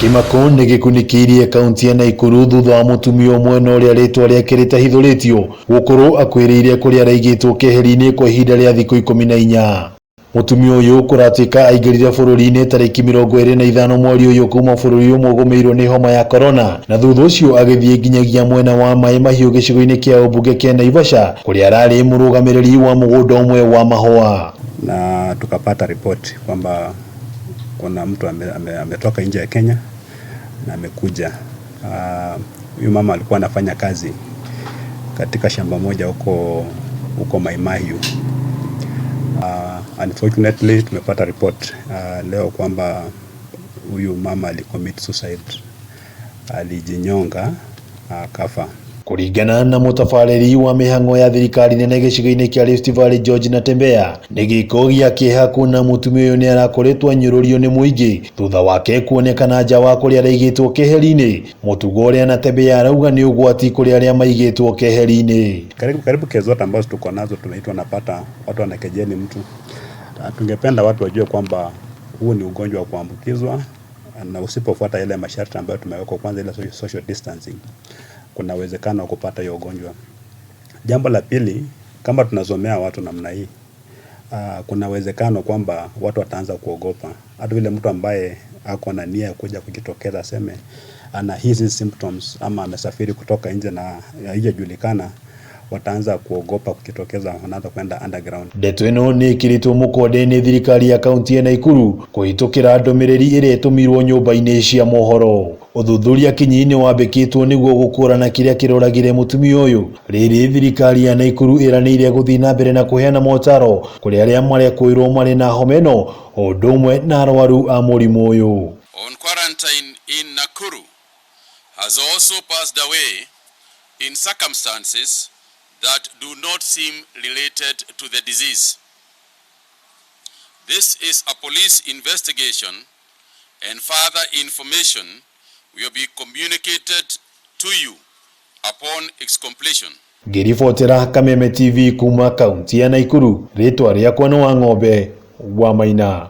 Kĩmako nĩ gĩkunĩkĩirie kaunti ya Naikuru thutha wa mũtumia ũmwe na ũrĩa rĩtwa rĩake rĩtahithũrĩtio gũkorwo akuĩrĩire kũrĩa araigĩtwo keheri-inĩ kwa ihinda rĩa thikũ 14. Mũtumia ũyũ kũratuĩka aingĩrire bũrũri-inĩ tarĩki 25 mweri ũyũ kuma bũrũri ũmwe ũgũmĩirwo nĩ homa ya korona, na thutha ũcio agĩthiĩ nginyagia mwena wa Maĩ Mahiũ gĩcigo-inĩ kĩa ũmbunge kĩa Naivasha kũrĩa ararĩ mũrũgamĩrĩri wa mũgũnda ũmwe wa mahũa. Na tukapata ripoti kwamba kuna mtu ametoka nje ya Kenya na amekuja. Huyu mama alikuwa anafanya kazi katika shamba moja huko Mai Mahiu. Unfortunately tumepata report leo kwamba huyu mama alicommit suicide, alijinyonga akafa. Kũringana na mũtabarĩri wa mĩhang'o ya thirikari nene gĩcigo-inĩ kĩa Rift Valley George Natembeya, nĩ gĩko gĩa kĩeha kuona mũtumia ũyũ nĩ arakoretwo anyũrũrio nĩ mũingĩ thutha wake kuonekana nja wa kũrĩa araigĩtwo keheri-inĩ, mũtugo ũrĩa Natembeya arauga nĩ ũgwati kũrĩ arĩa maigĩtwo keheri-inĩ. Karibu kesi zote ambazo tuko nazo tunaitwa napata watu wanakejeli mtu. Tungependa watu wajue kwamba huu ni ugonjwa wa kuambukizwa na usipofuata yale masharti ambayo tumewekwa, kwanza ile social distancing, kuna uwezekano wa kupata hiyo ugonjwa. Jambo la pili, kama tunazomea watu namna hii, kuna uwezekano kwamba watu wataanza kuogopa. Hata vile mtu ambaye ako na nia ya kuja kujitokeza aseme ana hizi symptoms ama amesafiri kutoka nje na haijajulikana, wataanza kuogopa kujitokeza, wanaanza kwenda underground. Ndeto ĩno nĩ ĩkĩrĩtwo mũkonde nĩ thirikari ya kaunti ya Naikuru kũhĩtũkĩra ndũmĩrĩri ĩrĩa ĩtũmirwo nyũmba-inĩ cia mohoro. Ũthuthuria kinyi nĩ wambĩkĩtwo nĩguo gũkũrana kĩrĩa kĩroragire mũtumia ũyũ. Rĩrĩ thirikari ya Naikuru ĩranĩire gũthiĩ na mbere na kũheana motaro kũrĩ arĩa marekũĩrwo marĩ na homa ĩno o ũndũ ũmwe na arwaru a mũrimũ ũyũ. On quarantine in Nakuru has also passed away in circumstances that do not seem related to the disease. This is a police investigation and further information will be communicated to you upon its completion. Ngĩribotera Kameme TV kuma kaunti ya Naikuru, rĩtwa rĩakwa nĩ Wang'ombe wa Maina.